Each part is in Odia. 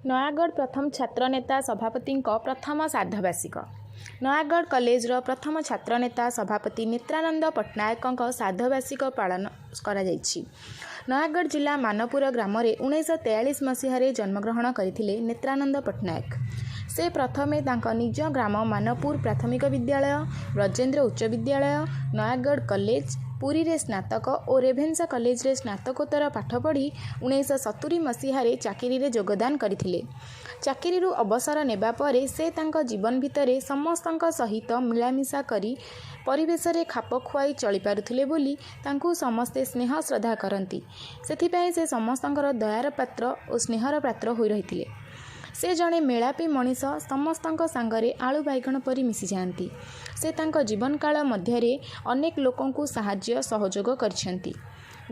ନୟାଗଡ଼ ପ୍ରଥମ ଛାତ୍ରନେତା ସଭାପତିଙ୍କ ପ୍ରଥମ ଶ୍ରାଦ୍ଧବାର୍ଷିକ। ନୟାଗଡ଼ କଲେଜର ପ୍ରଥମ ଛାତ୍ରନେତା ସଭାପତି ନେତ୍ରାନନ୍ଦ ପଟ୍ଟନାୟକଙ୍କ ଶ୍ରାଦ୍ଧବାର୍ଷିକ ପାଳନ କରାଯାଇଛି। ନୟାଗଡ଼ ଜିଲ୍ଲା ମାନପୁର ଗ୍ରାମରେ 1943 ମସିହାରେ ଜନ୍ମଗ୍ରହଣ କରିଥିଲେ ନେତ୍ରାନନ୍ଦ ପଟ୍ଟନାୟକ। ସେ ପ୍ରଥମେ ତାଙ୍କ ନିଜ ଗ୍ରାମ ମାନପୁର ପ୍ରାଥମିକ ବିଦ୍ୟାଳୟ, ବ୍ରଜେନ୍ଦ୍ର ଉଚ୍ଚ ବିଦ୍ୟାଳୟ, ନୟାଗଡ଼ କଲେଜ, ପୁରୀରେ ସ୍ନାତକ ଓ ରେଭେନ୍ସା କଲେଜରେ ସ୍ନାତକୋତ୍ତର ପାଠ ପଢ଼ି 1970 ମସିହାରେ ଚାକିରିରେ ଯୋଗଦାନ କରିଥିଲେ। ଚାକିରିରୁ ଅବସର ନେବା ପରେ ସେ ତାଙ୍କ ଜୀବନ ଭିତରେ ସମସ୍ତଙ୍କ ସହିତ ମିଳାମିଶା କରି ପରିବେଶରେ ଖାପ ଖୁଆଇ ଚଳିପାରୁଥିଲେ ବୋଲି ତାଙ୍କୁ ସମସ୍ତେ ସ୍ନେହ ଶ୍ରଦ୍ଧା କରନ୍ତି। ସେଥିପାଇଁ ସେ ସମସ୍ତଙ୍କର ଦୟାର ପାତ୍ର ଓ ସ୍ନେହର ପାତ୍ର ହୋଇ ରହିଥିଲେ। ସେ ଜଣେ ମେଳାପୀ ମଣିଷ, ସମସ୍ତଙ୍କ ସାଙ୍ଗରେ ଆଳୁ ବାଇଗଣ ପରି ମିଶିଯାଆନ୍ତି। ସେ ତାଙ୍କ ଜୀବନକାଳ ମଧ୍ୟରେ ଅନେକ ଲୋକଙ୍କୁ ସାହାଯ୍ୟ ସହଯୋଗ କରିଛନ୍ତି।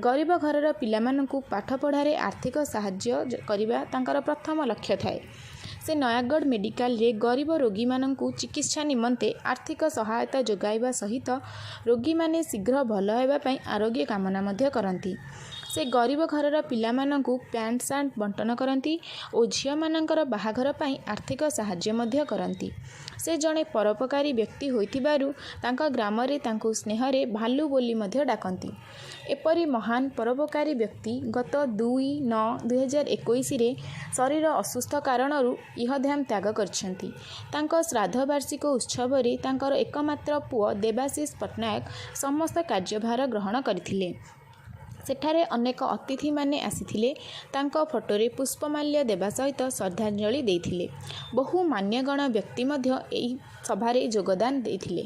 ଗରିବ ଘରର ପିଲାମାନଙ୍କୁ ପାଠପଢ଼ାରେ ଆର୍ଥିକ ସାହାଯ୍ୟ କରିବା ତାଙ୍କର ପ୍ରଥମ ଲକ୍ଷ୍ୟ ଥାଏ। ସେ ନୟାଗଡ଼ ମେଡ଼ିକାଲରେ ଗରିବ ରୋଗୀମାନଙ୍କୁ ଚିକିତ୍ସା ନିମନ୍ତେ ଆର୍ଥିକ ସହାୟତା ଯୋଗାଇବା ସହିତ ରୋଗୀମାନେ ଶୀଘ୍ର ଭଲ ହେବା ପାଇଁ ଆରୋଗ୍ୟ କାମନା ମଧ୍ୟ କରନ୍ତି। ସେ ଗରିବ ଘରର ପିଲାମାନଙ୍କୁ ପ୍ୟାଣ୍ଟ ସାର୍ଟ ବଣ୍ଟନ କରନ୍ତି ଓ ଝିଅମାନଙ୍କର ବାହାଘର ପାଇଁ ଆର୍ଥିକ ସାହାଯ୍ୟ ମଧ୍ୟ କରନ୍ତି। ସେ ଜଣେ ପରୋପକାରୀ ବ୍ୟକ୍ତି ହୋଇଥିବାରୁ ତାଙ୍କ ଗ୍ରାମରେ ତାଙ୍କୁ ସ୍ନେହରେ ଭାଲୁ ବୋଲି ମଧ୍ୟ ଡାକନ୍ତି। ଏପରି ମହାନ ପରୋପକାରୀ ବ୍ୟକ୍ତି ଗତ 2/9/2021ରେ ଶରୀର ଅସୁସ୍ଥ କାରଣରୁ ଇହଧାମ ତ୍ୟାଗ କରିଛନ୍ତି। ତାଙ୍କ ଶ୍ରାଦ୍ଧବାର୍ଷିକ ଉତ୍ସବରେ ତାଙ୍କର ଏକମାତ୍ର ପୁଅ ଦେବାଶିଷ ପଟ୍ଟନାୟକ ସମସ୍ତ କାର୍ଯ୍ୟଭାର ଗ୍ରହଣ କରିଥିଲେ। ସେଠାରେ ଅନେକ ଅତିଥିମାନେ ଆସିଥିଲେ, ତାଙ୍କ ଫଟୋରେ ପୁଷ୍ପମାଲ୍ୟ ଦେବା ସହିତ ଶ୍ରଦ୍ଧାଞ୍ଜଳି ଦେଇଥିଲେ। ବହୁ ମାନ୍ୟଗଣ୍ୟ ବ୍ୟକ୍ତି ମଧ୍ୟ ଏହି ସଭାରେ ଯୋଗଦାନ ଦେଇଥିଲେ।